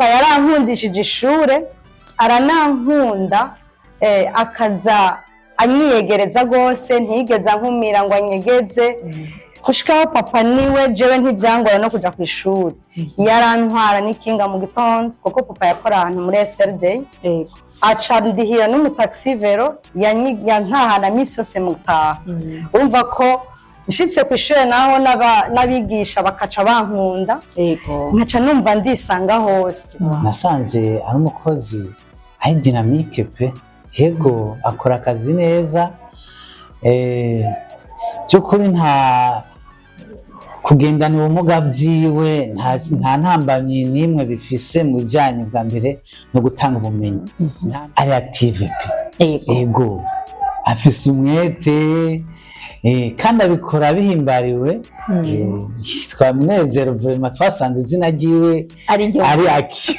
Papa yarankundishije ishure, aranankunda, akaza anyiyegereza rwose, ntiyigeze ankumira ngo anyegeze. Gushikaho papa niwe jewe ntivyangora no kuja kw'ishuri, yarantwara n'ikinga mu gitondo, kuko papa yakora ahantu muri SRD, aca ndihira n'umu taxi-vélo, yantahana misi yose mu gutaha. Urumva ko nshitse kw'ishure naho n'abigisha bakaca bankunda, nkaca numva ndisanga hose. Nasanze ari umukozi ari dynamique pe. Yego, akora akazi neza. By'ukuri nta kugendana ubumuga byiwe, nta ntambamyi n'imwe bifise mu bijyanye bwa mbere no gutanga ubumenyi. Ari active pe. Yego, afise umwete, kandi abikora bihimbariwe. Yitwa Munezero. Vraiment twasanze izina ryiwe ari ryo. Ari aki.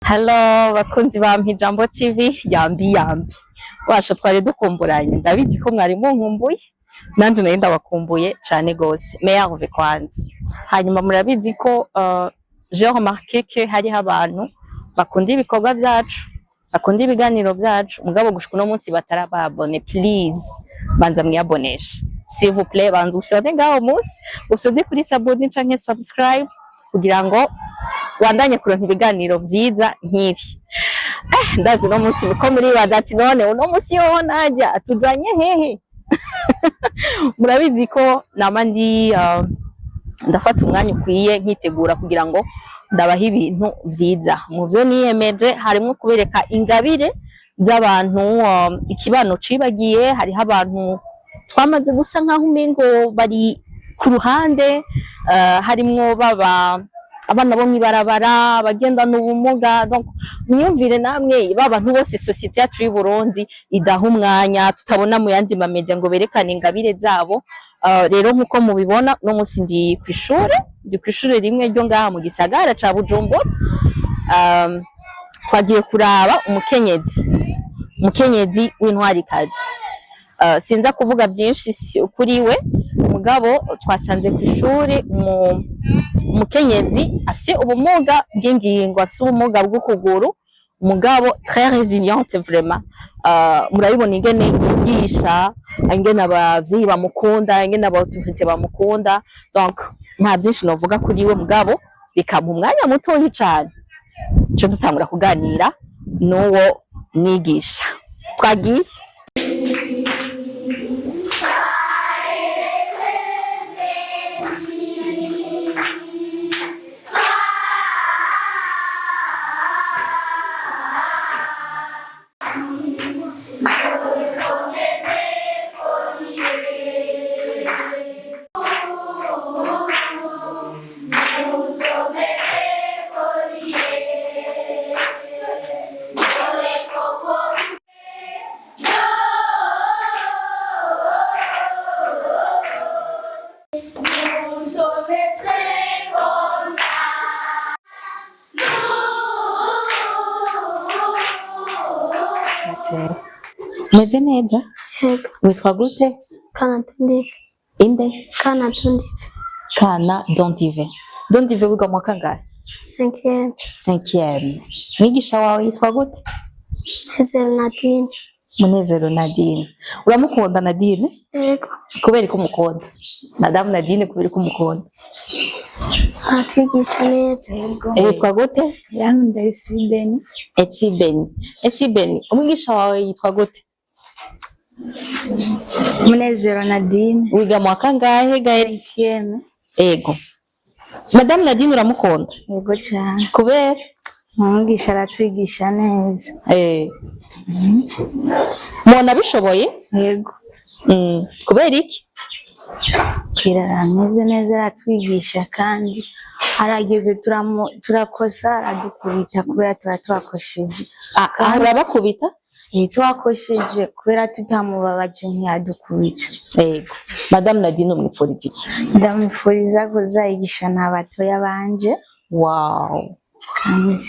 Hello bakunzi ba Ijambo TV, yambi yambi washa, twari dukumburanye. Ndabizi ko mwari munkumbuye, nanje nari ndabakumbuye cane gose. Meilleur kwanza. Hanyuma murabizi ko j'ai remarqué que hariho abantu bakunda ibikorwa vyacu, bakunda ibiganiro vyacu, mugabo gushika uno munsi batarababone. Please banza mwiyaboneshe, s'il vous plaît. Banza ufyonde ngaho munsi, ufyonde kuri s'abonner canke subscribe kugira ngo wandanye kuronka ibiganiro vyiza nk'ibi. Ndazi uno munsi ko muribaza ati: "None uno munsi yoho najya tujanye hehe?" Murabizi ko nama ndi ndafata umwanya ukwiye nkitegura kugira ngo ndabaha ibintu vyiza. Mu vyo niyemeje harimwo kubereka ingabire z'abantu ikibano cibagiye. Hariho abantu twamaze gusa nkaho umengo bari ku ruhande, harimwo baba abana bo mw'ibarabara, abagendana ubumuga. Donc mwiyumvire namwe ba bantu bose société yacu y'u Burundi idaha umwanya, tutabona mu yandi ma média ngo berekane ingabire zabo. Rero nkuko mubibona, no munsi ndi kw'ishure, ndi kw'ishure rimwe ryo ngaha mu gisagara ca Bujumbura. Twagiye kuraba umukenyezi w'intwarikazi. Sinza kuvuga vyinshi kuri we, mugabo twasanze kw'ishure umukenyezi afise ubumuga bw'ingingo, afise ubumuga bw'ukuguru, mugabo très résiliente vraiment. Murabibona ingene yigisha, ingene abavyeyi bamukunda, ingene aba autorité bamukunda. Donc nta vyinshi novuga kuri we, mugabo bikampa umwanya mutoyi cane co dutangura kuganira n'uwo mwigisha. Twagiye. Umeze neza? Yego. Witwa gute? Kana Tundive. Inde? Kana Tundive. Kana Dondive. Dondive, wiga mu wa kangahe? Cinquième. Cinquième. Mwigisha wawe yitwa gute? Munezero Nadine. Munezero Nadine. Uramukunda Nadine? Yego. Kubera ko umukunda Madamu Nadine, kubera ko umukunda? Aratwigisha neza. Witwa gute? Yankunda Beni. Etsibeni. Etsibeni, umwigisha wawe yitwa gute? Munezero Nadine. Wiga mu wa kangahe ga Etsi? Cinquième. Ego. Madamu Nadine uramukunda? Yego cyane. Kubera? Umwigisha aratwigisha neza. Mubona bishoboye? Yego. Kubera iki? Kwirara ameze neza, aratwigisha kandi arageze turakosa aradukubita kubera tuba twakosheje. Ah, ah, urabakubita? Twakosheje kubera tutamubabaje ntiyadukubita. Ego. Madamu Nadine umwifuriza iki? Ndamwifuriza kuzayigisha na batoya banje. Kandi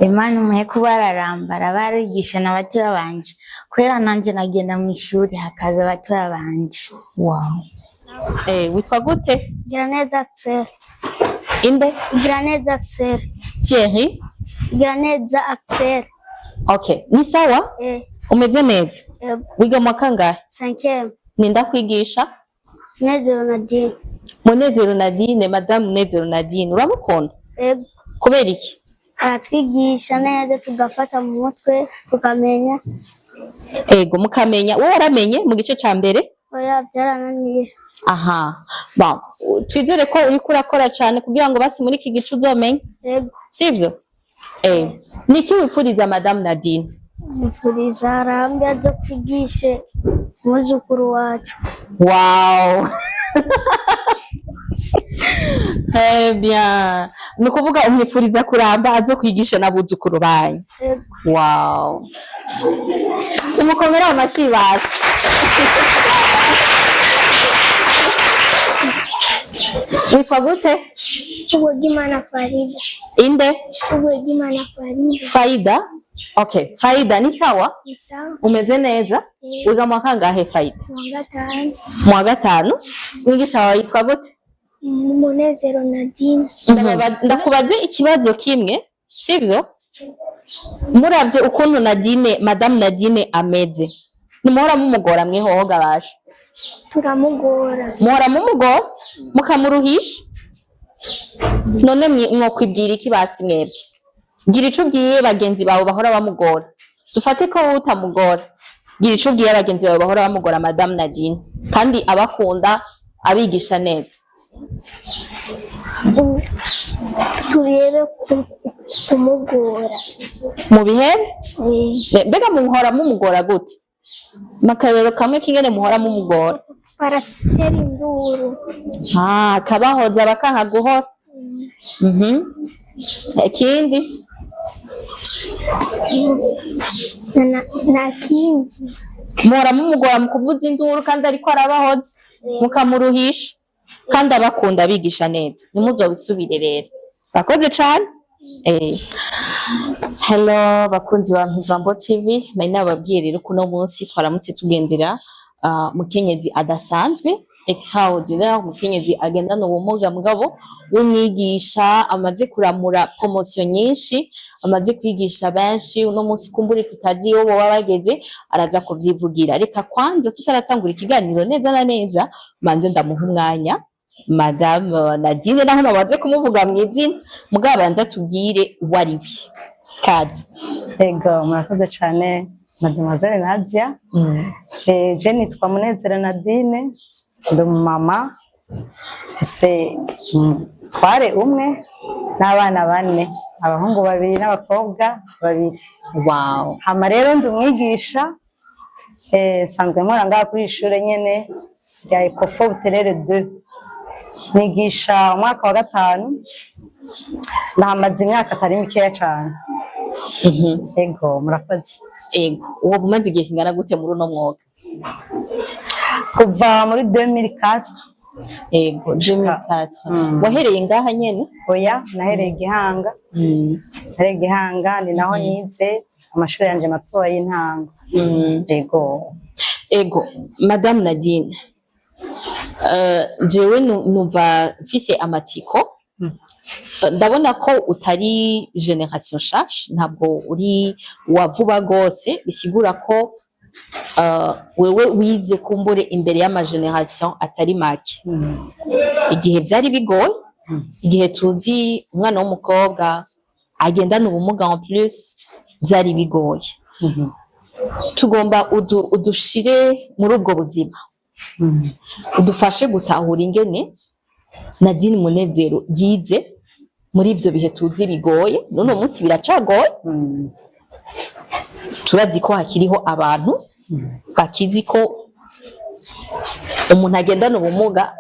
Imana umuhe kuba ararambara barigisha na batoya banje, kubera nanje nagenda mu ishuri hakaza batoya banje. Witwa gute? Giraneza Axel. Inde? Giraneza Axel. Thierry? Giraneza Axel. Okay, ni sawa? Eh. Umeze neza? Yego. Wiga mu wa kangahe? Cinquième. Ninda kwigisha? Munezero Nadine. Munezero Nadine, Madame Munezero Nadine, uramukunda? Yego. Kubera iki? Aratwigisha neza, tugafata mu mutwe, tukamenya. Ego, mukamenya. Wowe waramenye mu gice ca mbere? Oya, byarananiye. Aha, bon, twizere ko uriko urakora cane kugira ngo basi muri iki gice uzomenye. Yego. Sivyo? Niki wifuriza Madame Nadine? Nifuriza arambe, azo kwigishe umwuzukuru wacu. Wow. Très bien. Ni ukuvuga umwifuriza kuramba, azo kwigisha n'abuzukuru banyu. Yego. Wow. Tumukomere amashyi basha. Witwa gute? Uwagimana Farida. Inde? Uwagimana Farida. Faida? Okay, Faida, ni sawa? Ni sawa. Umeze neza? Eh. Wiga mu wa kangahe, Faida? Mu wa gatanu. Mu wa gatanu? Mwigisha wawe yitwa gute? Munezero Nadine. Ndakubaze ikibazo kimwe, sivyo? Muravye ukuntu Nadine, Madame Nadine ameze, nimuhora mumugora mwihohoga basha? Turamugora. Muhora mumugora mukamuruhisha. None mwokwibwira iki basi mwebwe? Gira ico ubwiye bagenzi bawe bahora bamugora. Dufate ko wowe utamugora, gira ico ubwiye bagenzi bawe bahora bamugora Madame Nadine kandi abakunda, abigisha neza. Turebe kumugora. Mu bihe Eh. Mbega muhora mumugora gute? Makarero kamwe k'ingene muhora mumugora. Baratera induru. Ah, kabahoza bakanka guhora. Ikindi? Nta kindi. Muhora mumugora mu kuvuza induru kandi ariko arabahoza, mukamuruhisha kandi abakunda, abigisha neza. Ntimuzobisubire rero. Bakoze cane. Hello bakunzi ba Mpivambo TV, nari nababwiye rero ko uno munsi twaramutse tugendera mukenyezi adasanzwe, extraordinaire, umukenyezi agendana ubumuga mugabo w'umwigisha, amaze kuramura promotion nyinshi, amaze kwigisha benshi. Uno munsi kumbure tutazi iyo boba bageze, araza kuvyivugira. Reka kwanza tutaratangura ikiganiro neza na neza, manze ndamuha umwanya Madame Nadine, naho namaze kumuvuga mw'izina, mugabo banza tubwire uwo ari we. Kaze. Ego, murakoze cyane, Mademoiselle Nadia. Je nitwa Munezero Nadine, ndi umumama, mfise tware umwe n'abana bane, abahungu babiri n'abakobwa babiri. Hama rero ndi umwigisha, nsanzwe nkora ngaha kuri iri shure nyene rya Ecofo Buterere 2. Nigisha umwaka wa gatanu, ndahamaze imyaka atari mikeya cane. Ego, murakoze. Ego, uwo umaze igihe kingana gute muri uno mwuga? Kuva muri 2004. Ego, 2004. Wahereye ngaha nyene? Oya, nahereye Gihanga. Nahereye Gihanga, ni naho nize amashuri yanje matoya y'intango. Ego. Ego, Madame Nadine, jewe numva mfise amatsiko. Ndabona ko utari génération nshasha, ntabwo uri wa vuba gose, bisigura ko wewe wize kumbure imbere y'ama génération atari make, igihe vyari bigoye, igihe tuzi umwana w'umukobwa agendana ubumuga en plus vyari bigoye. Tugomba udushire muri ubwo buzima, udufashe gutahura ingene Nadine Munezero yize muri ivyo bihe tuzi bigoye. N'uno munsi biracagoye. Turazi ko hakiriho abantu bakizi ko umuntu agendana ubumuga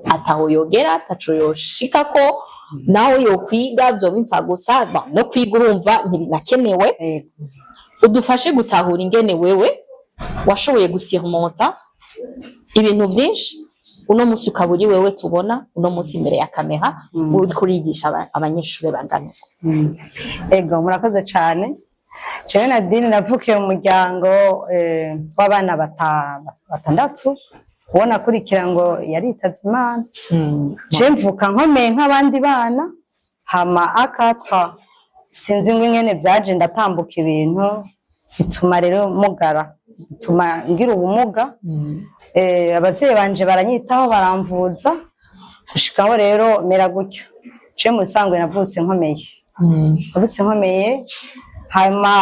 ataho yogera, ataco yoshikako, naho yokwiga vyoba impfa gusa. Bon, no kwiga urumva ntibinakenewe. Udufashe gutahura ingene wewe washoboye gusurmonta ibintu vyinshi, uno munsi ukaba uri wewe tubona uno munsi imbere ya kamera, uriko urigisha abanyeshure bangana uko. Ego, murakoze cane. Jewe Nadine navukiye mu muryango w'abana batandatu. Kubona akurikira ngo yaritavye Imana. Je mvuka nkomeye nk'abandi bana, hama akatwa sinzi ngo ingene vyaje, ndatambuka ibintu bituma rero mugara, bituma ngira ubumuga. Abavyeyi banje baranyitaho, baramvuza gushikaho rero mera gutyo. Je mu bisanzwe navutse nkomeye, navutse nkomeye. Hanyuma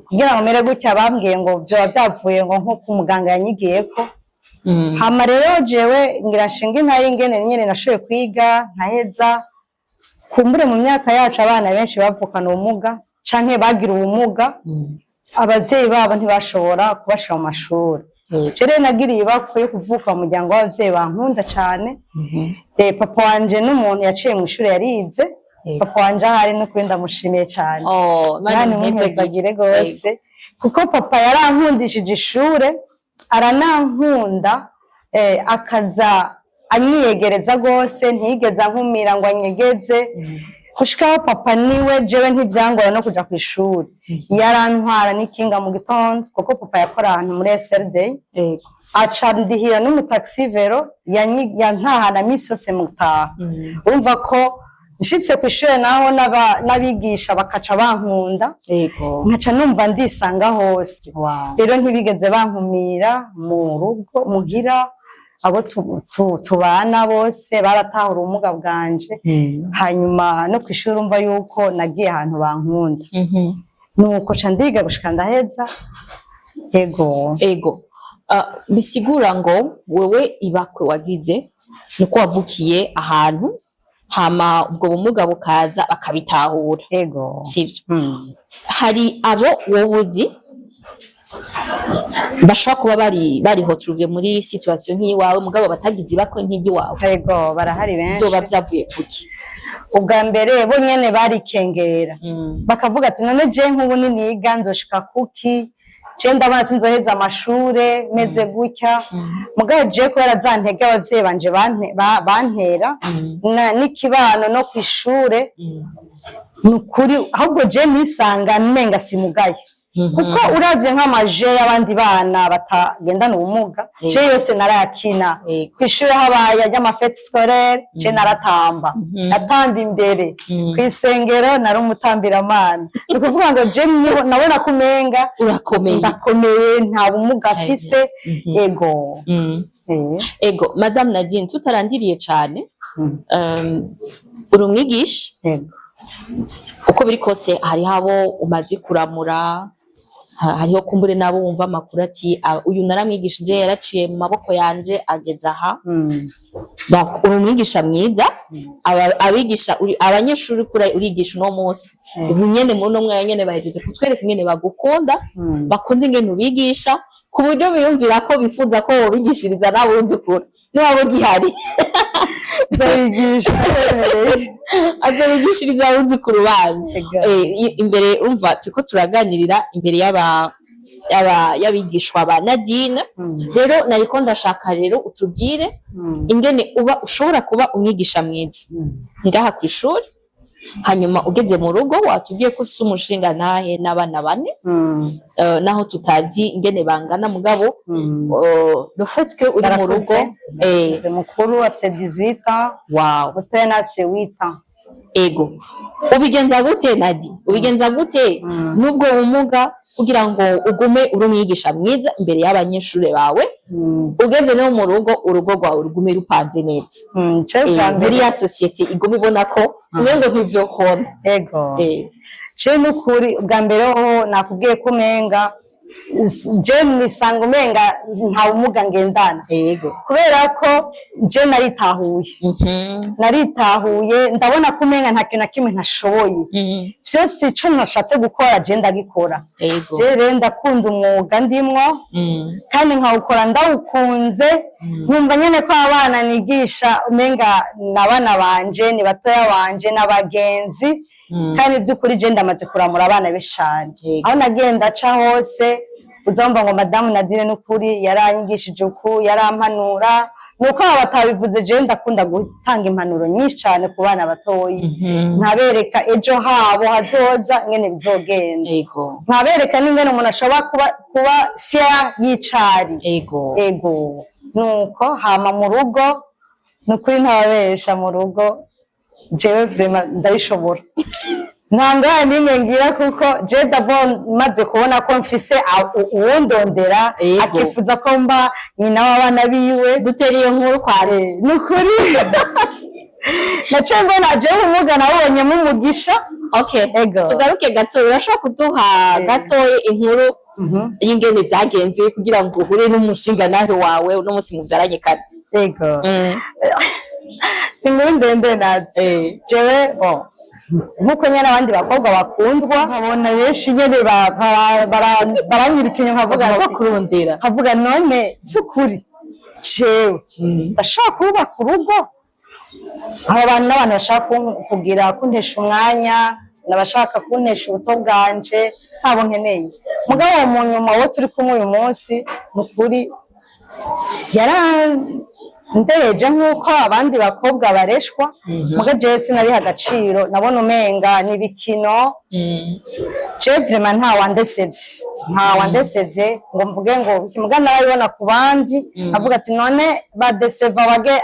kugira ngo mere gutya, bambwiye ngo vyoba vyavuye ngo nk'uko umuganga yanyigiyeko. Hama rero jewe ngira nshinga intaye ingene nyene nashoboye kwiga nkaheza. Kumbure mu myaka yacu abana benshi bavukana ubumuga canke bagira ubumuga, abavyeyi babo ntibashobora kubashira mu mashuri. Je rero nagiriye ibakwe yo kuvuka mu muryango w'abavyeyi bankunda cane. Papa wanje n'umuntu yaciye mu ishuri, yarize. Papa wanje ahari n'ukuri ndamushimiye cane. Oh, Imana imuhezagire gose, kuko papa yarankundishije ishure, aranankunda, akaza anyiyegereza gose, ntiyigeze ankumira ngo anyegeze. Gushikaho papa niwe jewe ntivyangora no kuja kw'ishuri, yarantwara n'ikinga mu gitondo, kuko papa yakora ahantu muri SRD, aca ndihira n'umu taxi-vélo, yantahana misi yose mu gutaha. Urumva ko nshitse kw'ishure naho n'abigisha bakaca bankunda, nkaca numva ndisanga hose. Rero ntibigeze bankumira mu rugo muhira, abo tubana bose baratahura ubumuga bwanje. Hanyuma no kw'ishuri urumva yuko nagiye ahantu bankunda. Nuko ca ndiga gushika ndaheza, yego. Ego. Bisigura ngo wewe ibakwe wagize nuko wavukiye ahantu, hama ubwo bumuga bukaza bakabitahura. Ego. Sivyo? Mm. Hari abo wowe uzi bashobora kuba bari retrouvé muri situation nk'iyiwawe, mugabo batagize ibakwe nk'iyiwawe? Ego, barahari benshi. Vyoba vyavuye kuki? Ubwa mbere bo nyene barikengera, bakavuga ati: "None je nk'ubu niniga nzoshika kuki? Je ndabona sinzoheza amashure meze gutya." Mugabo je kubera za ntege abavyeyi banje bantera n'ikibano no kw'ishure, ni ukuri ahubwo je nisanga menga simugaye, kuko uravye nk'amaje y'abandi bana batagendana ubumuga, je yose narayakina. Kw'ishure habaye ry'ama fêtes scolaires, je naratamba, natamba imbere. Kw'isengero nari umutambiramana. Ni ukuvuga ngo je nabona ko umenga urakomeye. Ndakomeye, nta bumuga afise. Ego. Ego, Madame Nadine, tutarandiriye cane, uri umwigisha. Ego. Uko biri kose hariho abo umaze kuramura, hariho kumbure n'abo wumva amakuru ati: "Ah, uyu naramwigishije, yaraciye mu maboko yanje ageze aha." Donc uri umwigisha mwiza. Abigisha abanyeshuri uriko urigisha uno munsi, ubu nyene muri uno mwanya nyene bahejeje kutwereka ingene bagukunda, bakunda ingene ubigisha, ku buryo biyumvira ko bifuza ko wobigishiriza n'abuzukuru niwaba ugihari. Nzobigisha. Azobigishiriza abuzukuru banyu. Ego. Imbere urumva turiko turaganirira imbere y'abigishwa ba Nadine. Rero nariko ndashaka rero utubwire ingene uba ushobora kuba umwigisha mwiza ngaha ku ishuri, hanyuma ugeze mu rugo watubwiye ko ufise umushinga ntahe n'abana bane, naho tutazi ingene bangana, mugabo le fait que uri mu rugo. Barakuze. Mukuru afise 18 ans, mutoya nawe afise 8 ans. Ego, ubigenza gute, Nadi? Ubigenza gute n'ubwo bumuga kugira ngo ugume uri umwigisha mwiza imbere y'abanyeshuri bawe, ugeze no mu rugo, urugo rwawe rugume rupanze neza? Ce bwa mbere Muri ya société igume ibona ko umengo ntivyokona. Ego. Je n'ukuri ubwa mbere ho nakubwiye ko umenga je nisanga umenga nta bumuga ngendana, kubera ko je naritahuye, naritahuye, ndabona ko umenga nta kintu na kimwe ntashoboye. Vyose ico nashatse gukora je ndagikora. Je rero ndakunda umwuga ndimwo, kandi nkawukora ndawukunze, nkumva nyene ko abana nigisha umenga ni abana banje, ni batoya banje n'abagenzi. Kandi by'ukuri je ndamaze kuramura abana benshi cane. Aho nagenda aca hose uzumva ngo: "Madamu Nadine n'ukuri yaranyigishije uku, yarampanura." Nuko aba batabivuze, je ndakunda gutanga impanuro nyinshi cane ku bana batoyi, nkabereka ejo habo hazoza ingene bizogenda, nkabereka n'ingene umuntu ashobora kuba fier y'icari. Ego. Nuko hama mu rugo, ni ukuri ntababesha, mu rugo jewe vraiment ndabishobora, nta ngorane n'imwe ngira, kuko je d'abord maze kubona ko mfise uwundondera, akifuza ko mba nyina w'abana biwe. Dutera iyo nkuru kwa Ni ukuri naciye mbona jewe ubumuga nabonyemo umugisha. Okay. Ego. Tugaruke gato, urashobora kuduha gatoya inkuru y'ingene vyagenze kugira ngo uhure n'umushingantahe wawe uno munsi muvyaranye kane? Ego. Inkuru ndende nazo. Jewe, bon, nkuko nyene abandi bakobwa bakundwa, nkabona benshi nyene baranyiruka inyuma, nkavuga ati Bakurondera. Nkavuga: none by'ukuri jewe ndashaka kubaka urugo? Abo bantu n'abantu bashaka kugira kuntesha umwanya, n'abashaka kuntesha ubuto bwanje, ntabo nkeneye. Mugabo mu nyuma uwo turi kumwe uyu munsi, ni ukuri yarandereje nk'uko abandi bakobwa bareshwa, muga jewe sinabiha agaciro, nabona umenga ni ibikino. Je vraiment nta wandesevye, nta wandesevye ngo mvuge ngo muga narabibona ku bandi, avuga ati: none badeseva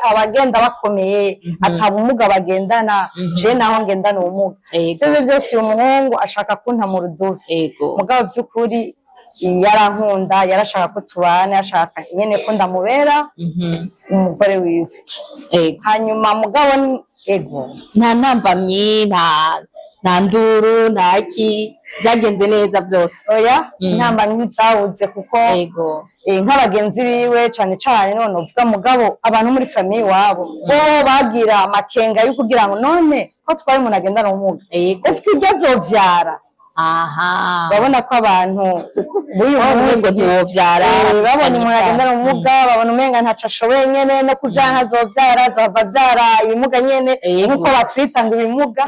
abagenda bakomeye, ata bumuga bagendana, je naho ngendana ubumuga. Ivyo byose uyu muhungu ashaka kunta mu rudubi. Mugabo vy'ukuri yarankunda, yarashaka ko tubana, yarashaka nyene ko ndamubera umugore wiwe. Hanyuma mugabo ego. Nta ntambamyi, nta nduru, nta ki, byagenze neza byose? Oya, intambamyi ntizabuze kuko nk'abagenzi biwe cane cane, none uvuga mugabo abantu muri famille iwabo bo bagira amakenga yo kugira ngo: none ko twaye umuntu agendana ubumuga, ese ibyo azovyara? Babona ko abantu b'uyu Babona munsi umengo ntiwovyara, babona umuntu agendana ubumuga, babona umenga ntaco ashoboye nyene, no kuvyara ntazovyara, azohava avyara ibimuga nyene, nkuko batwita ngo ibimuga.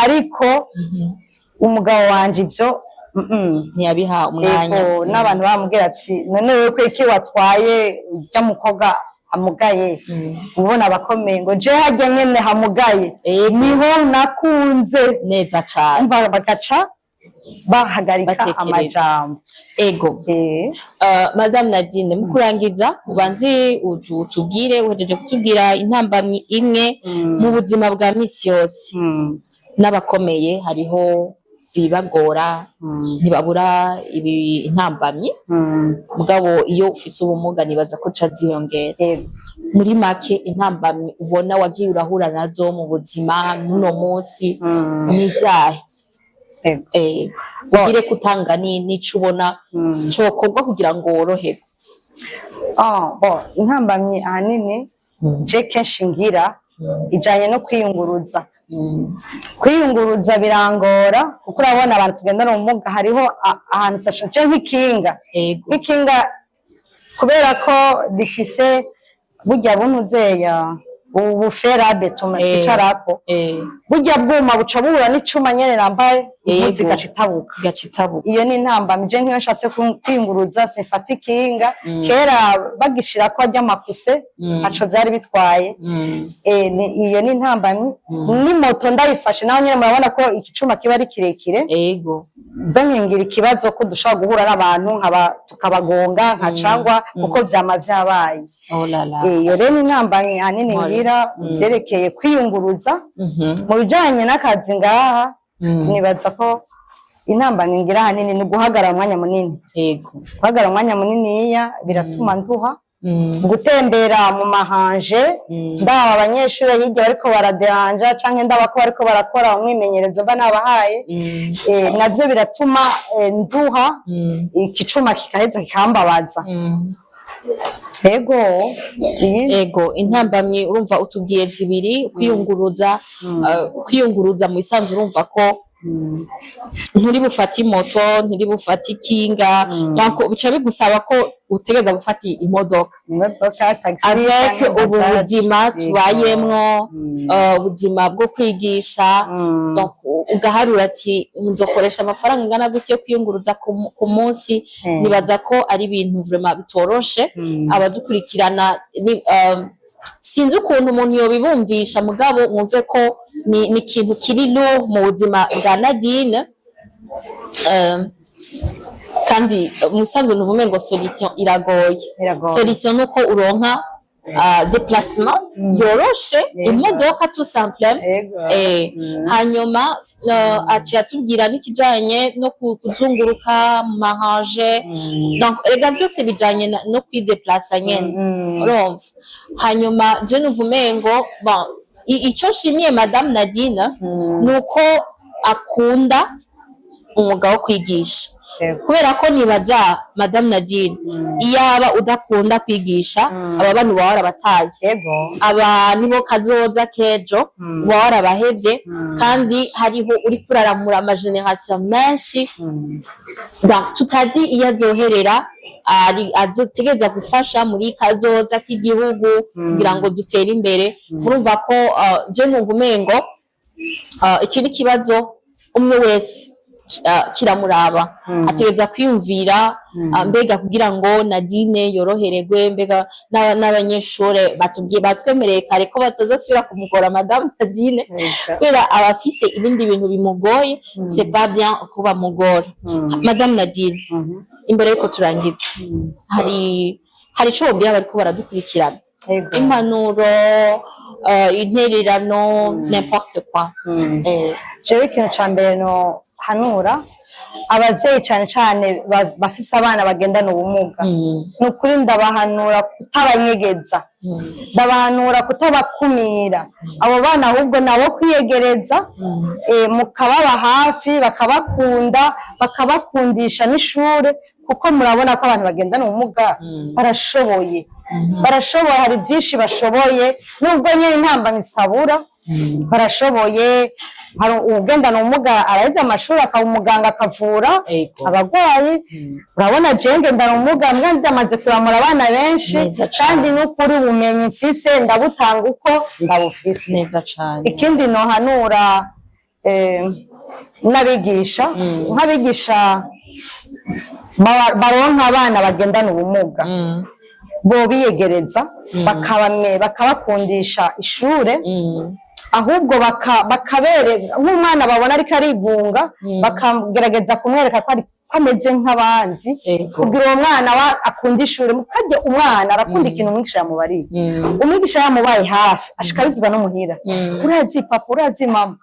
Ariko umugabo wanje ivyo Ntiyabiha umwanya. Ego, n'abantu bamubwira ati: none wewe ko iki watwaye ujya mukobwa amugaye, ubona abakomeye? Ngo: je harya nyene hamugaye niho nakunze. Neza cane. Umva, bagaca bahagarika Batekereza. amajambo. Madame Nadine, mu kurangiza ubanze utubwire, uhejeje kutubwira intambamyi imwe mu buzima bwa misi yose, n'abakomeye hariho ibibagora, ntibabura ibi intambamyi, mugabo iyo ufise ubumuga nibaza ko ca ziyongera. Muri make, intambamyi ubona wagiye urahura nazo mu buzima n'uno munsi n'ivyahe? Ugire kutanga n'ico ubona cokorwa kugira ngo woroherwe. Ah, bon, intambamyi ahanini je kenshi ngira ijanye no kwiyunguruza. Kwiyunguruza birangora, kuko urabona abantu tugendana ubumuga hariho ahantu tudashoje, nk'ikinga. Nk'ikinga, kubera ko rifise burya buntuzeya ubu fer à béton twicarako, burya bwuma buca buhura n'icuma nyene nambaye, impuzu igaca itabuka. Gaca itabuka. Iyo ni intambamyi. Je nk'iyo nshatse kwiyunguruza simfata ikinga. Kera bagishirako arya makuse, ntaco vyari bitwaye. Iyo ni intambamyi. N'imoto ndayifashe naho nyene, murabona ko iki cuma kiba ari kirekire. Donc ngira ikibazo ko dushobora guhura n'abantu nkaba tukabagonga nkacangwa, kuko vyama vyabaye. Oh la la. Iyo rero ni intambamyi ahanini Mpore. ngira mu vyerekeye kwiyunguruza. Mu bijanye n'akazi ngaha, nibaza ko intambamyi ngira ahanini ni uguhagarara umwanya munini. Guhagarara umwanya muniniya biratuma nduha. Gutembera mu mahanje, ndaba abanyeshuri hirya bariko baraderanja, canke ndaba ko bariko barakora umwimenyerezo mba nabahaye, navyo biratuma nduha, iki cuma kikaheza kikambabaza. Ego, Ego, intambamyi urumva utubwiye zibiri: kwiyunguruza. Kwiyunguruza mu isanzwe urumva ko nturi bufate imoto, nturi bufate ikinga, donc bica bigusaba ko utegereza gufata imodoka. Imodoka, taxi Avec canke ubu Bajaji. buzima tubayemwo, ubuzima bwo kwigisha, donc ugaharura ati: nzokoresha amafaranga angana gute yo kwiyunguruza ku munsi? Nibaza ko ari ibintu vraiment bitoroshe. Abadukurikirana ni, sinzi ukuntu umuntu yobibumvisha, mugabo mwumve ko ni ikintu kiri lourd mu buzima bwa Nadine. Kandi musanzwe nuvume ngo solution iragoye. Iragoye. Solution nuko uronka déplacement yoroshe, imodoka tout simplement. Hanyuma aciye atubwira n'ikijanye no kuzunguruka mu mahanje. Donc erega byose bijanye no kwideplasa nyene. Urumva, hanyuma je numva umengo bon, ico nshimiye Madame Nadine nuko akunda umwuga wo kwigisha, kubera ko nibaza, Madame Nadine, iyaba udakunda kwigisha, aba bana uba warabataye. Aba nibo kazoza k'ejo, uba warabahevye. Kandi hariho uriko uraramura ama générations menshi. Donc tutazi iyo azoherera, ari azotegereza gufasha muri kazoza k'igihugu kugira ngo dutere imbere. Murumva ko je numva umengo iki ni ikibazo umwe wese kiramuraba, ategereza kwiyumvira mbega kugira ngo Nadine yorohererwe, mbega n'abanyeshure batubwiye, batwemereye kare ko batazasubira kumugora Madame Nadine, kubera abafise ibindi bintu bimugoye, c'est pas bien ko bamugora. Madame Nadine, imbere yuko turangiza, hari ico wobwira bariko baradukurikirana? Impanuro, intererano, n'importe quoi. Jewe ikintu ca mbere no hanura abavyeyi, cane cane bafise abana bagendana ubumuga, ni ukuri ndabahanura kutabanyegeza, ndabahanura kutabakumira abo bana, ahubwo nabo kwiyegereza, mukababa hafi, bakabakunda, bakabakundisha n'ishure, kuko murabona ko abantu bagendana ubumuga barashoboye, barashoboye, hari byinshi bashoboye, nubwo nyine intambamyi zitabura, barashoboye. Hari uwugendana ubumuga araheza amashuri akaba umuganga, akavura abagwayi. Urabona jewe ngendana ubumuga, mbwa ndamaze kuramura abana benshi. Neza cane. Kandi n'ukuri ubumenyi mfise ndabutanga uko ndabufise. Neza cane. Ikindi nohanura n'abigisha, nk'abigisha baronka abana bagendana ubumuga, bo biyegereza, bakabakundisha ishure, ahubwo bakabereka nk'umwana babona ariko arigunga, bakagerageza kumwereka ko ko ameze nk'abandi, kugira uwo mwana akunda ishure. Mukajya umwana arakunda ikintu umwigisha yamubariye. Umwigisha yamubaye hafi, ashika abivuga no muhira: "Urazi papa, urazi mama,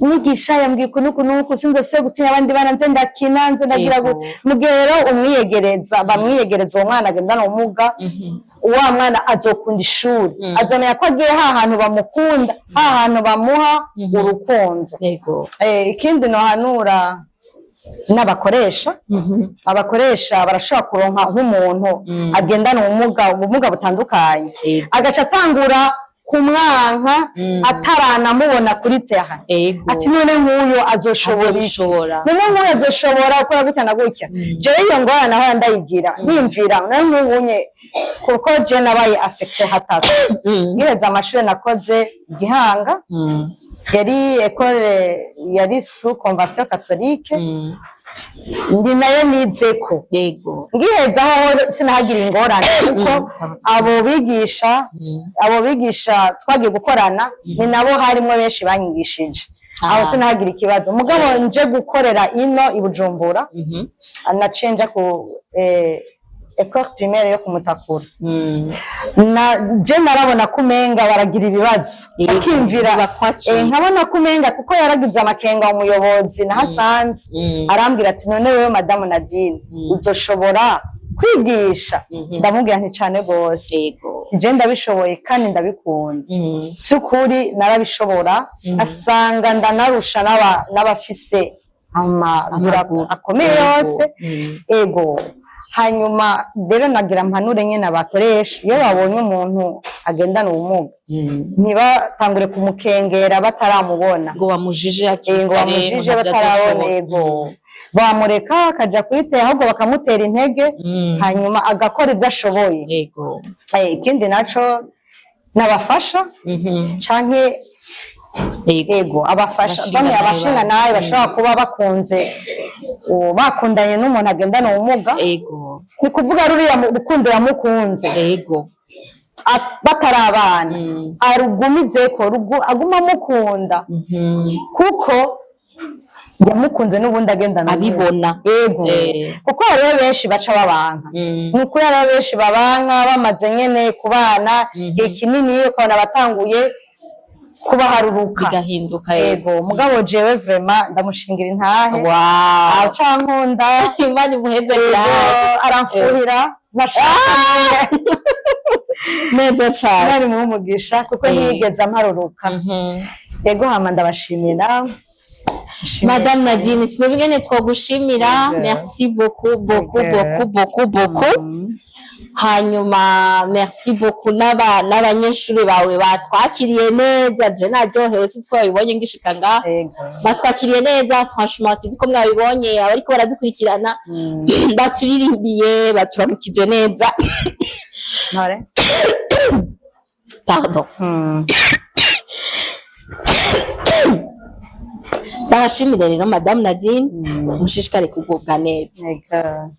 umwigisha yambwiye uku n'uku n'uku, sinzosubire gutinya abandi bana, nze ndakina, nze ndagira gute." Mu gihe rero umwiyegereza, bamwiyegereza uwo mwana agendana ubumuga, wa mwana azokunda ishuri, azomenya ko agiye ha hantu bamukunda, ha hantu bamuha urukundo. Ikindi nohanura n'abakoresha, abakoresha barashobora kuronka nk'umuntu agendana ubumuga, ubumuga butandukanye, agaca atangura kumwanka ataranamubona kuri terrain, ati: "None nk'uyu azoshobora iki? Azobishobora. None nk'uyu azoshobora gukora gutya na gutya?" Jewe iyo ngorane naho ndayigira, niyumvira none nk'ubunye, kuko je nabaye affecté hatatu. Ngiheza amashuri nakoze Gihanga, yari école yari sous convention catholique, ndi nayo nizeko. Ngiheza aho sinahagira ingorane, kuko abo bigisha twagiye gukorana ni nabo harimo benshi banyigishije aho, sinahagira ikibazo. Mugabo nje gukorera ino i Bujumbura, naciye nja ku école primaire yo kumutakura. Na je narabona ko umenga baragira ibibazo, bakimvira Bakwakira. Nkabona ko umenga, kuko yaragize amakenga umuyobozi nahasanze, arambwira ati: "None wewe Madamu Nadine, uzoshobora kwigisha?" Ndamubwira nti: "Cane gose, je ndabishoboye kandi ndabikunda." By'ukuri narabishobora, asanga ndanarusha n'abafise amaguru Amaguru. akomeye yose. Ego. Hanyuma rero nagira mpanure nyene abakoresha: iyo babonye umuntu agendana ubumuga, ntibatangure kumukengera bataramubona, ngo bamujije hakiri ngo kare, bamujije ngo batarabona. ntabyo. Ego, bamureka akaja kuri, ahubwo bakamutera intege, hanyuma agakora ibyo ashoboye. Ikindi naco nabafasha canke ego, abafasha Abashinga bamwe nawe abashinga nawe bashobora kuba bakunze bakundanye n'umuntu agendana ubumuga, ni kuvuga ruriya rukundo yamukunze batari abana, arugumizeko, aguma amukunda, kuko Yamukunze n'ubundi agendana ubumuga. Abibona. Ego. Kuko hariho benshi baca babanka. Ni ukuri, hariho benshi babanka bamaze nyene kubana igihe kinini, ukabona batanguye kubaharuruka. Bigahinduka, yego. Ego, mugabo jewe vraiment ndamushingira intahe. Acankunda. Imana imuheze. Ego, aramfuhira ntashaka. Neza cane. Imana imuhe umugisha kuko ntiyigeze amparuruka. Yego, hama ndabashimira. Madame Nadine, sinumva ingene twagushimira. Yego. Merci beaucoup, beaucoup, Yego. beaucoup, beaucoup, beaucoup. Hanyuma merci beaucoup n'abanyeshuri bawe batwakiriye neza. Je naryohewe, sinzi ko babibonye ngishika ngaha. Batwakiriye neza, franchement, sinzi ko mwabibonye abariko baradukurikirana. Baturirimbiye, baturamukije neza. Ntore. Pardon. Ndabashimire rero, Madame Nadine, mushishikare kugubwa neza. Yego.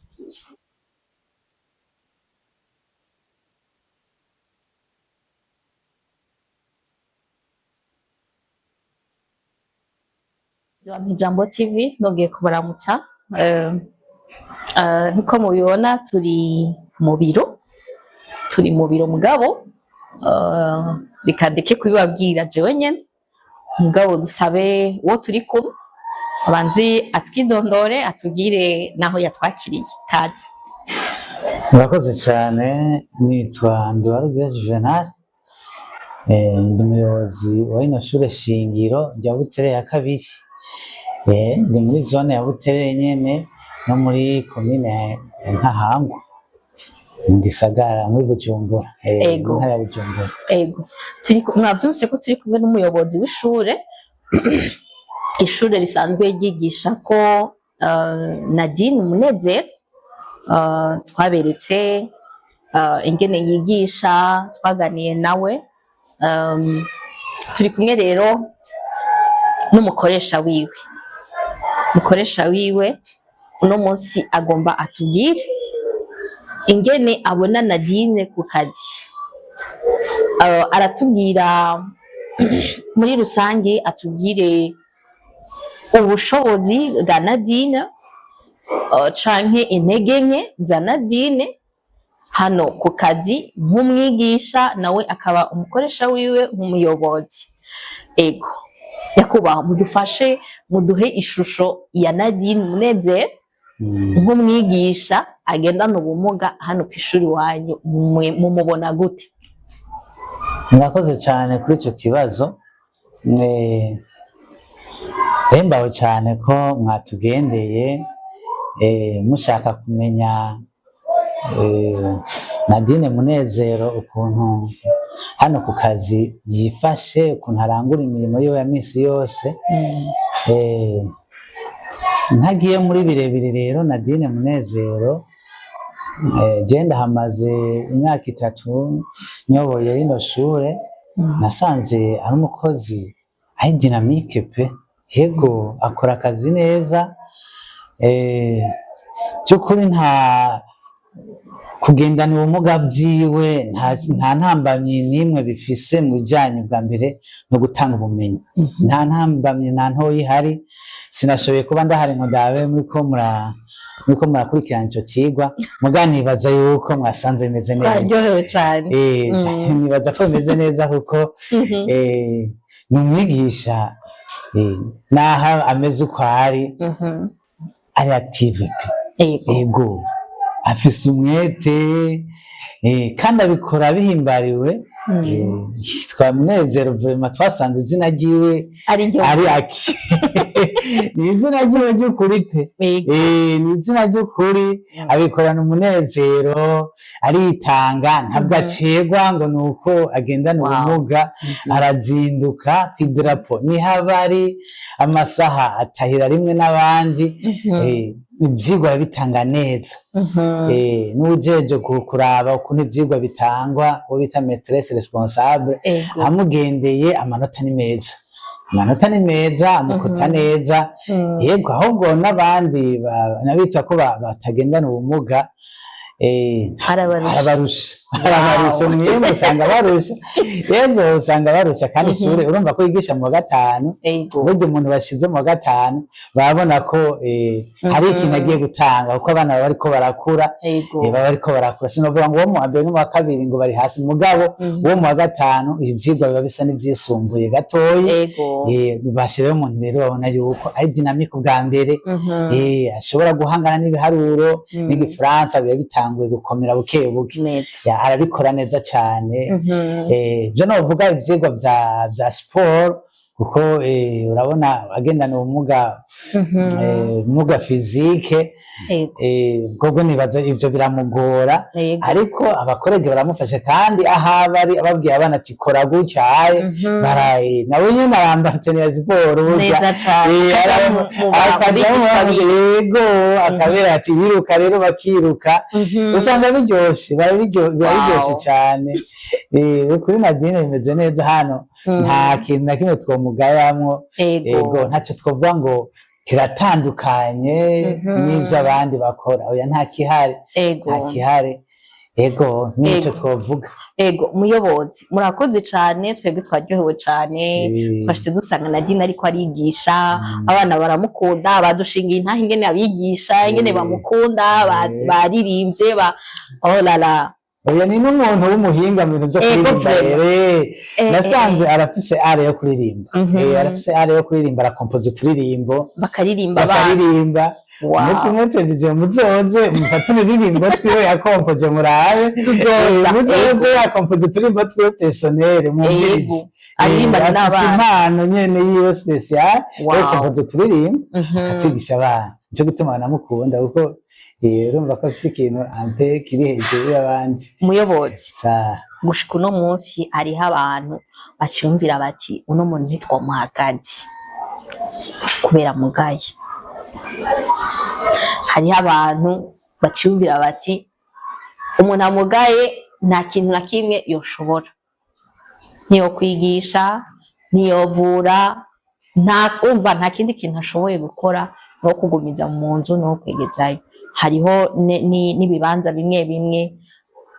Ijambo TV, nongeye kubaramutsa. Nkuko mubibona turi mu biro, turi mu biro, mugabo reka ndeke kubibabwira jewe nyene, mugabo dusabe uwo turi kumwe abanze atwidondore, atubwire naho yatwakiriye. Kaze. Murakoze cyane. Nitwa Nduwarugira Juvenal. Ndi umuyobozi wa rino shure shingiro rya Buterere ya kabiri. Ndi muri zone ya Buterere nyene, no muri komine ya Ntahangwa, mu gisagara, muri Bujumbura. Ego. Mu ntara ya Bujumbura. Ego, mwavyumvise ko turi kumwe n'umuyobozi w'ishure, ishure risanzwe ryigisha ko Nadine Munezero. Twaberetse ingene yigisha, twaganiye nawe. Turi kumwe rero n'umukoresha wiwe. Umukoresha wiwe uno munsi agomba atubwire ingene abona Nadine ku kazi. Aratubwira muri rusange, atubwire ubushobozi bwa Nadine canke intege nke za Nadine hano ku kazi nk'umwigisha, nawe akaba umukoresha wiwe nk'umuyobozi. Ego nyakubahwa, mudufashe muduhe ishusho ya Nadine Munezero nk'umwigisha agendana ubumuga hano ku ishuri wanyu. Mumubona gute? Murakoze cyane kuri icyo kibazo. Ndahimbawe cyane ko mwatugendeye, mushaka kumenya Nadine Munezero ukuntu hano ku kazi yifashe, ukuntu arangura imirimo yiwe ya misi yose. Ntagiye muri birebire rero, Nadine Munezero, je ndahamaze imyaka 3 nyoboye rino shure, nasanze ari umukozi ari dynamique pe. Yego, akora akazi neza. By'ukuri nta kugendana ubumuga byiwe nta ntambamyi n'imwe bifise mu bijyanye bwa mbere no gutanga ubumenyi. Nta ntambamyi nta ntoya ihari. Sinashoboye kuba ndahari ngo ndabe muriko murakurikirana ico cigwa, muga nibaza yuko mwasanze bimeze neza. Twaryohewe cyane. Nibaza ko bimeze neza kuko ni umwigisha, naho ameze uko ari, ari active pe. Ego, afise umwete, kandi abikora bihimbariwe. Yitwa Munezero, vraiment twasanze izina ryiwe ari ryo ari aki, ni izina ryiwe ry'ukuri pe. Ni izina ry'ukuri. Abikorana umunezero, aritanga, ntabwo acerwa ngo ni uko agendana ubumuga. Arazinduka kw'idarapo, niho aba ari amasaha atahira rimwe n'abandi. Ivyigwa arabitanga neza. N'uwujejwe kuraba ukuntu ivyigwa bitangwa, uwo bita maîtresse responsable, amugendeye amanota ni meza, amanota ni meza, amukota neza. Yego, ahubwo n'abandi n'abitwa ko batagendana ubumuga, Arabarusha. arabarusha. Barabarusha mwemwe, usanga barusha, yego, usanga barusha. Kandi ishure urumva ko yigisha mu wa gatanu. Burya umuntu bashize mu wa gatanu barabona ko hari ikintu agiye gutanga, kuko abana baba bariko barakura. Baba bariko barakura. Sinovuga ngo uwo mu wa mbere n'mu wa kabiri ngo bari hasi, mugabo uwo mu wa gatanu ivyigwa biba bisa n'ivyisumbuye gatoyi. Bashirayo umuntu rero babona yuko ari dynamique ubwa mbere, ashobora guhangana n'ibiharuro n'igifaransa biba bitanguye gukomera buke buke. Ya, arabikora neza cyane. Byo novuga ivyigwa vya sport, kuko urabona agendana ubumuga, ubumuga physique, bwo nibaza ivyo biramugora, ariko aba collègues baramufasha. Kandi aho ari ababwiye abana ati kora gutya aye, baraye nawe nyene arambara tenue ya siporo burya. Neza cane. Akaja mu akaja bigishwa biwe. Yego, akabera ati yiruka, rero bakiruka. Usanga biryoshe, biba biryoshe cyane. Kuri Nadine bimeze neza hano, nta kintu na kimwe twomugayamwo. Ego, ntacyo twovuga ngo kiratandukanye n'ivyo abandi bakora. Oya, nta kihari. Nta kihari, ego, nico twovuga. Ego, muyobozi, murakoze cane. Twebwe twaryohewe cane. Twashitse dusanga Nadine ariko arigisha, abana baramukunda, badushingiye intahe ingene abigisha, ingene bamukunda, baririmbye ba, oh la la. Oya, ni n'umuntu w'umuhinga mu bintu byo kuririmba. Vraiment. Rero nasanze arafise art yo kuririmba. Arafise art yo kuririmba, arakompoza uturirimbo. Bakaririmba abana. Bakaririmba. Umunsi umwe televiziyo muzoze mufate uturirimbo twiwe yakompoje murabe. Tuzoza. Muzoze, yakompoje uturirimbo twiwe personnel, mwumvirize. Aririmbana Afise n'abana. impano nyene yiwe spécial yo gukompoza uturirimbo, akatwigisha abana. Nico gituma banamukunda, kuko urumva ko afise ikintu ampe kiri hejuru y'abandi. Muyobozi, Sa. gushika uno munsi hariho abantu baciyumvira bati uno muntu ntitwamuha akazi kubera mugaye. Hariho abantu baciyumvira bati umuntu amugaye nta kintu na kimwe yoshobora, ntiyokwigisha, ntiyovura, nta umva nta kindi kintu ashoboye gukora no kugumiza mu nzu no kwegezayo. Hariho n'ibibanza bimwe bimwe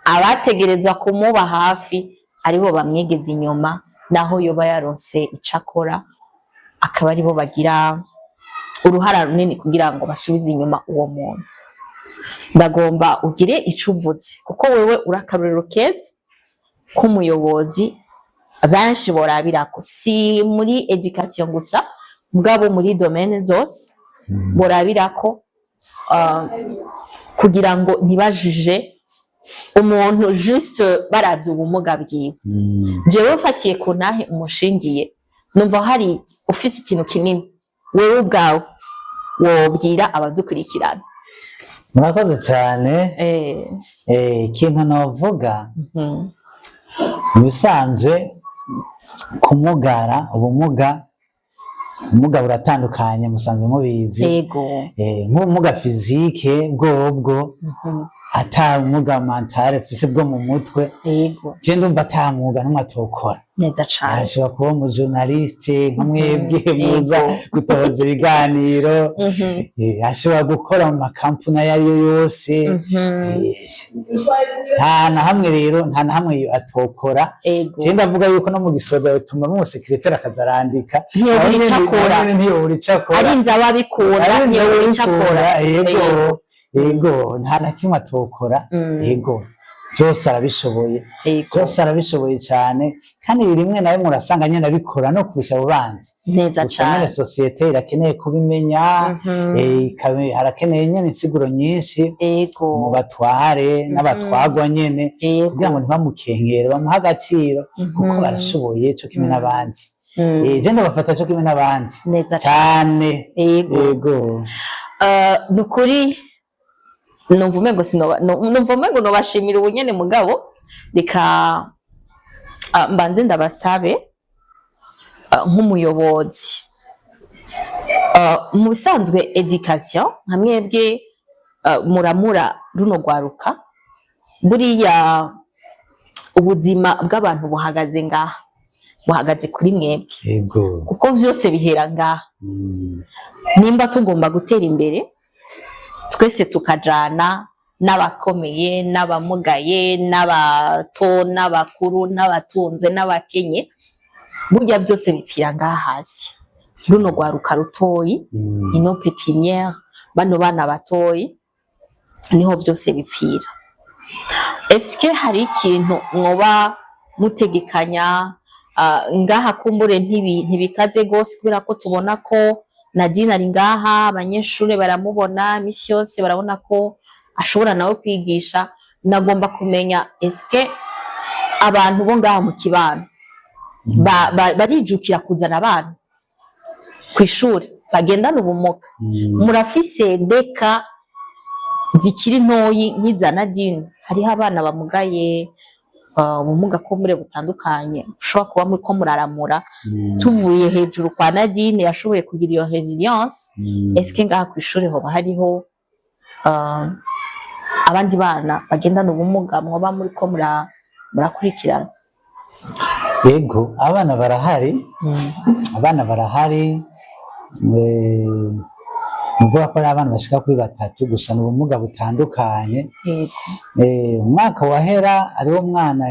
abategerezwa kumuba hafi aribo bamwegeza inyuma, naho yoba yaronse ico akora, akaba aribo bagira uruhara runini kugira ngo basubize inyuma uwo muntu. Ndagomba ugire ico uvuze, kuko wewe uri akarorero keza k'umuyobozi benshi borabirako, si muri education gusa, mugabo muri domaine zose borabirako, kugira ngo ntibajije umuntu juste baravye ubumuga bwiwe. Jewe mfatiye ku ntahe umushingiye, numva hari ufise ikintu kinini wewe ubwawe wobwira abadukurikirana. Murakoze cyane. Ikintu novuga, mu bisanzwe kumugara, ubumuga buratandukanye, musanzwe mubizi. Nk'ubumuga physique bwobwo, ata ubumuga mentale ufise bwo mu mutwe, je ndumva ata mwuga n'umwe atokora. Neza cane. Ashobora kuba umu journaliste nka mwebwe muza gutoza ibiganiro. Ashobora gukora mu makampuni ayo ari yo yose. Nta na hamwe rero, nta na hamwe atokora. Je ndavuga yuko no mu gisoda bituma mu secrétaire akaza arandika. Ntiyobura Nawe ico nyene- akora. nawe nyene ntiyobura ico akora. Arinze ababikunda. Arinze Ntiyobura ico akora. Yego, yego, nta na kimwe atokora. Yego, byose arabishoboye. Byose arabishoboye cyane, kandi rimwe na rimwe urasanga nyine abikora no kurusha abo bandi. Neza Gusa nyene cane. société irakeneye kubimenya. Harakeneye nyene insiguro nyinshi mu batware n'abatwagwa nyene, kugira ngo ntibamukengere, bamuhe agaciro, kuko barashoboye co kimwe n'abandi. Je ndabafata co kimwe n'abandi. Neza cane. Cyane. Yego. Ni ukuri numva umengo numva umengo nobashimira ubunyene, mugabo reka mbanze ndabasabe, nk'umuyobozi, mu bisanzwe education nka mwebwe, muramura runo rwaruka, buriya ubuzima bw'abantu buhagaze ngaha, buhagaze kuri mwebwe, kuko vyose bihera ngaha. Nimba tugomba gutera imbere twese tukajana N'abakomeye, n'abamugaye, n'abato, n'abakuru, n'abatunze, n'abakenye, burya byose bipfira ngaha hasi, runo rwaruka rutoyi, ino pépinière, bano bana batoyi, niho byose bipfira. Eske hari ikintu mwoba mutegekanya ngaha? Kumbure ntibikaze gose, kubera ko tubona ko Nadine ari ngaha, abanyeshuri baramubona misi yose, barabona ko ashobora nawe kwigisha. Nagomba kumenya, eske abantu bo ngaha mu kibano barijukira kuzana abana kw'ishuri bagendana ubumuga? Murafise deka zikiri ntoyi nk'iza Nadine? Hariho abana bamugaye, ubumuga kumbure butandukanye, ushobora kuba muriko muraramura. Tuvuye hejuru kwa Nadine yashoboye kugira iyo résilience, eske ngaha kw'ishuri hoba hariho abandi bana bagendana ubumuga mwoba muriko murakurikirana? Yego, abana barahari, abana barahari. Nuvuga ko ari abana bashika kuri batatu gusa, ni ubumuga butandukanye. Umwaka wahera hariho umwana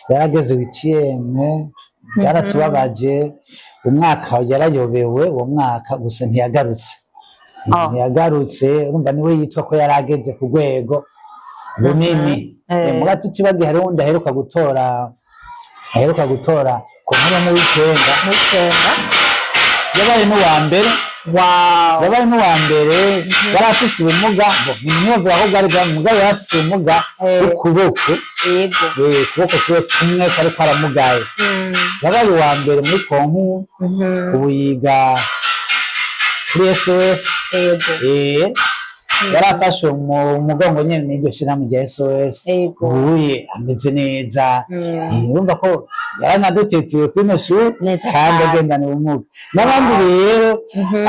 yarageze huitième, byaratubabaje. Umwaka yarayobewe uwo mwaka gusa, ntiyagarutse. Ntiyagarutse. Urumva niwe yitwa ko yarageze ku rwego runini. Muga tutibagiye hariho uwundi aheruka gutora ku nkuru mu w'icenda. Mu w'icenda. Yabaye n'uwa mbere. Yabaye n'uwa mbere. Yari afise ubumuga, ntibavuga ko bwari bwa mugabo, yari afise ubumuga bw'ukuboko. Ukuboko kwiwe kumwe kari kwaramugaye. Yabaye uwa mbere muri concours. Ubu yiga kuri SOS. Yarafashe mu mugongo nyene n'iryo shirahamwe rya SOS. Ubuye ameze neza. Urumva ko yaranadutetuye kuri ino shuri Neza kandi cane. agendana ubumuga n'abandi rero,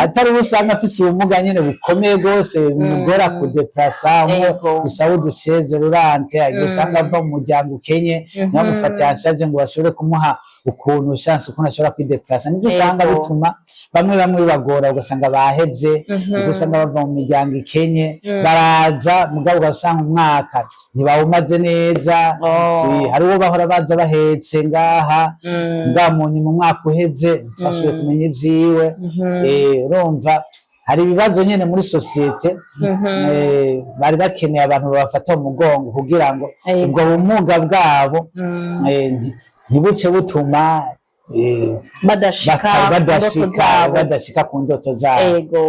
atari we usanga afise ubumuga nyene bukomeye rwose, bimugora kudeplasa, umwe bisaba udu chaise roulante, agiye usanga ava mu muryango ukenye, ntibamufate en charge ngo bashobore kumuha ukuntu chance, ukuntu ashobora kwideplasa. Nibyo usanga bituma bamwe bamwe bibagora, ugasanga bahevye. Ubwo usanga bava mu miryango ikenye, baraza mugabo ugasanga umwaka ntibawumaze neza. Hari uwo bahora baza bahetse ngaha, mugabo mu nyuma umwaka uheze ntitwasubiye kumenya ivyiwe. Urumva hari ibibazo nyene muri société. Bari bakeneye abantu babafata mu mugongo kugira ngo ubwo bumuga bwabo ntibuce butuma badashika ku ndoto badashika zabo. Badashika ku ndoto zabo. Ego.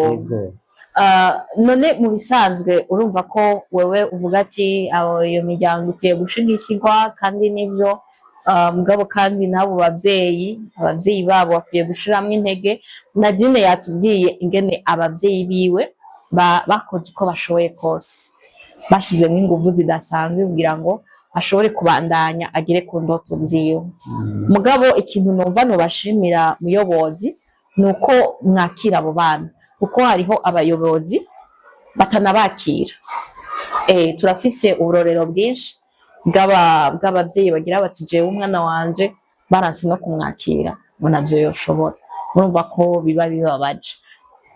None mu bisanzwe urumva ko wewe uvuga ati abo iyo miryango ikwiye gushigikirwa, kandi nivyo, mugabo kandi n'abo bavyeyi, abavyeyi babo bakwiye gushiramwo intege. Nadine yatubwiye ingene abavyeyi biwe bakoze uko bashoboye kose, bashizemwo inguvu zidasanzwe kugira ngo ashobore kubandanya agere ku ndoto ziwe. Mugabo ikintu numva nobashimira, muyobozi, ni uko mwakira abo bana, kuko hariho abayobozi batanabakira. Turafise uburorero bwinshi bw'abavyeyi bagira bati: "Jewe umwana wanje baranse no kumwakira, ngo navyo yoshobora." Murumva ko biba bibabaje.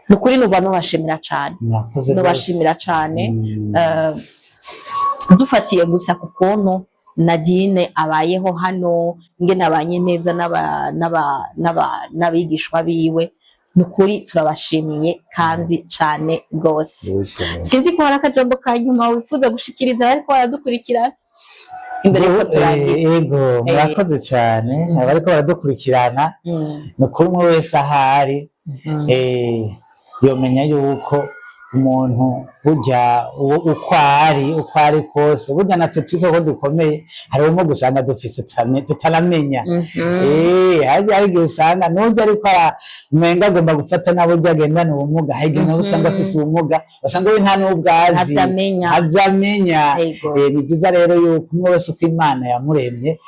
Ni ukuri numva nobashimira cane. Murakoze rwose. Nobashimira cane. Dufatiye gusa ku kuntu Nadine abayeho hano, ingene abanye neza n'abigishwa biwe, ni ukuri turabashimiye kandi cane rwose. Sinzi ko hari akajambo ka nyuma wifuza gushikiriza ariko baradukurikirana imbere yuko turangiza. Yego, murakoze cyane abariko baradukurikirana. Ni ukuri umwe wese ahari yomenya yuko umuntu burya uko ari kose, burya natwe twitwa ko dukomeye, hari ubumuga usanga dufise tutaramenya. Harya hari igihe usanga n'urya ariko umenga agomba gufata nabo urya agendana ubumuga, hari igihe nawe usanga afise ubumuga, usanga we nta n'ubwo azi. Ntavyo amenya. Ntavyo amenya. Ni byiza rero yuko umwe wese uko Imana yamuremye,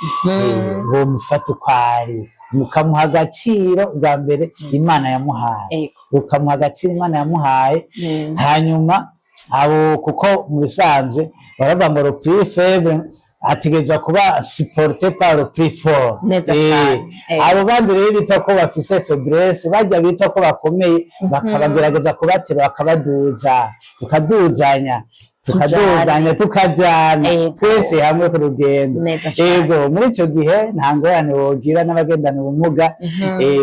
bomufata uko ari, mukamuha agaciro bwa mbere Imana yamuhaye, ukamuha agaciro Imana yamuhaye. Hanyuma abo, kuko mu bisanzwe baravuga ngo le plus faible Ategerezwa kuba supporté par le plus fort. Neza cane. Abo bandi rero bita ko bafise faiblesse, bajya bita ko bakomeye, bakabagerageza kubatera, bakabaduza, tukaduzanya, tukaduzanya, tukajana twese hamwe ku rugendo. Neza cane. Ego, muri icyo gihe nta ngorane wogira n'abagendana ubumuga,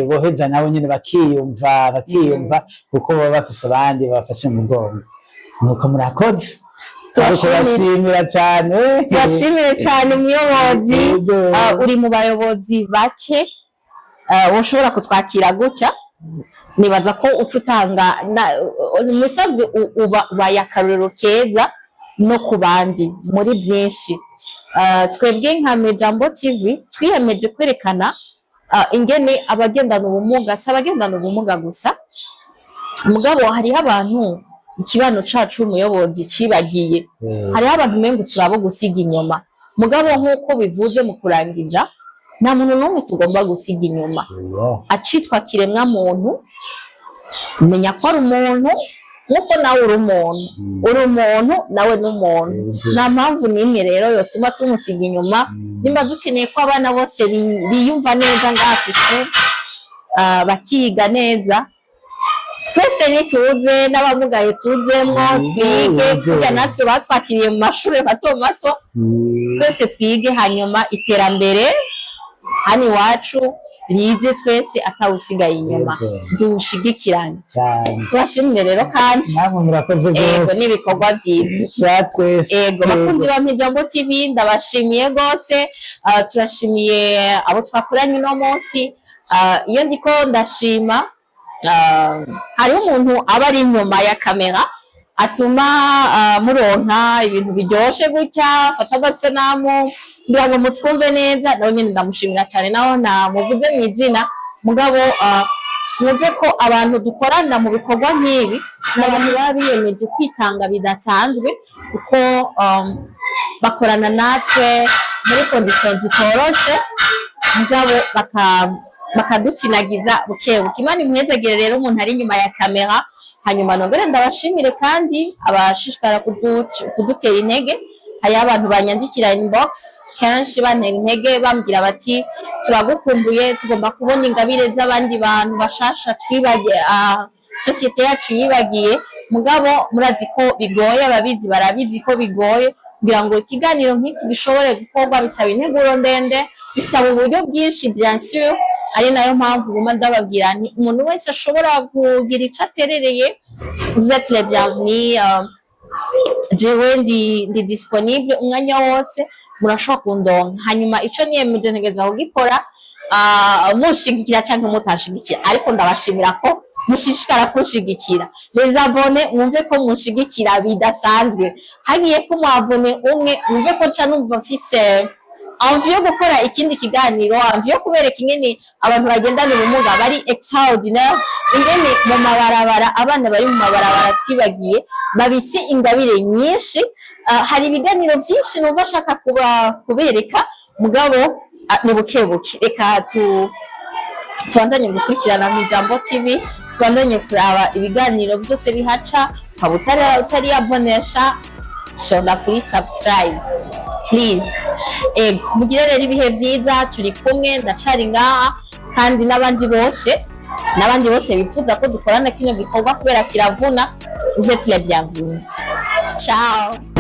boheza nabo nyene bakiyumva kuko baba bafise abandi babafashe mu mugongo. Nuko murakoze. Tubashimire. Kubashimira cyane. Tubashimire cyane, umuyobozi. Yego. Uri mu bayobozi bake ushobora kutwakira gutya. Nibaza ko uca utanga mu bisanzwe uba ubaye akarorero keza no ku bandi muri byinshi. Twebwe nka Mijambo TV twiyemeje kwerekana ingene abagendana ubumuga, si abagendana ubumuga gusa, mugabo hariho abantu ikibano cacu, umuyobozi, cibagiye. Hariho abantu umengo turabo gusiga inyuma, mugabo nk'uko bivuze mu kurangiza, nta muntu n'umwe tugomba gusiga inyuma. Acitwa kiremwa muntu, menya ko ari umuntu nk'uko nawe uri umuntu. Uri umuntu, nawe ni umuntu. Nta mpamvu n'imwe rero yotuma tumusiga inyuma. Nimba dukeneye ko abana bose biyumva neza ngaha kw'ishuri, bakiga neza, twese nituze n'abamugaye tuzemwo, twige kurya natwe batwakiriye mu mashuri mato mato. Twese twige, hanyuma iterambere hano iwacu rize twese atawusigaye inyuma. Dushigikirane. Cyane. Tubashimire rero kandi. Namwe murakoze rwose. N'ibikorwa byiza. Cya twese. Ego, bakunzi ba Mijambo TV, ndabashimiye rwose. Turashimiye abo twakoranye uno munsi. Iyo ndiko ndashima, hariho umuntu aba ari inyuma ya kamera atuma muronka ibintu biryoshe gutya, afata amasanamu kugira ngo mutwumve neza. Nawe nyine ndamushimira cyane, naho ntamuvuze mu izina, mugabo mwumve ko abantu dukorana mu bikorwa nk'ibi ni abantu baba biyemeje kwitanga bidasanzwe, kuko bakorana natwe muri conditions zitoroshe, mugabo bakadutsinagiza buke buke. Imana imuhezagire rero umuntu ari inyuma ya kamera. Hanyuma nongere ndabashimire kandi abashishikara kudutera intege. Hariho abantu banyandikira inbox kenshi bantera intege, bambwira bati: "Turagukumbuye, tugomba kubona ingabire z'abandi bantu bashasha twibagiye, sosiyete yacu yibagiye." Mugabo murazi ko bigoye, ababizi barabizi ko bigoye kugira ngo ikiganiro nk'iki gishobore gukorwa. Bisaba integuro ndende, bisaba uburyo bwinshi, bien sûr. Ari nayo mpamvu guma ndababwira nti umuntu wese ashobora kugira ico aterereye, vous êtes les bienvenus. Jewe ndi disponible umwanya wose, murashobora kundonka. Hanyuma ico niyemeje ntegeza kugikora, munshigikira canke mutanshigikira, ariko ndabashimira ko mushishikara kunshigikira. Les abonnés, mwumve ko munshigikira bidasanzwe. Hagiye ko umu abonné umwe, mwumve ko nca numva mfise envie yo gukora ikindi kiganiro, envie yo kubereka ingene abantu bagendana ubumuga bari extraordinaire, ingene mu mabarabara, abana bari mu mabarabara twibagiye babitse ingabire nyinshi. Hari ibiganiro byinshi numva ashaka kuba kubereka, mugabo ni buke buke. Reka tubandanye gukurikirana mu Ijambo TV, tubandanye kuraba ibiganiro byose bihaca. Ukaba utari abonesha, shonda kuri subscribe please. Ego, mugire rero ibihe byiza. Turi kumwe, ndacari ngaha, kandi n'abandi bose bifuza ko dukorana kino gikorwa, kubera kiravuna, vous êtes les bienvenus. Ciao.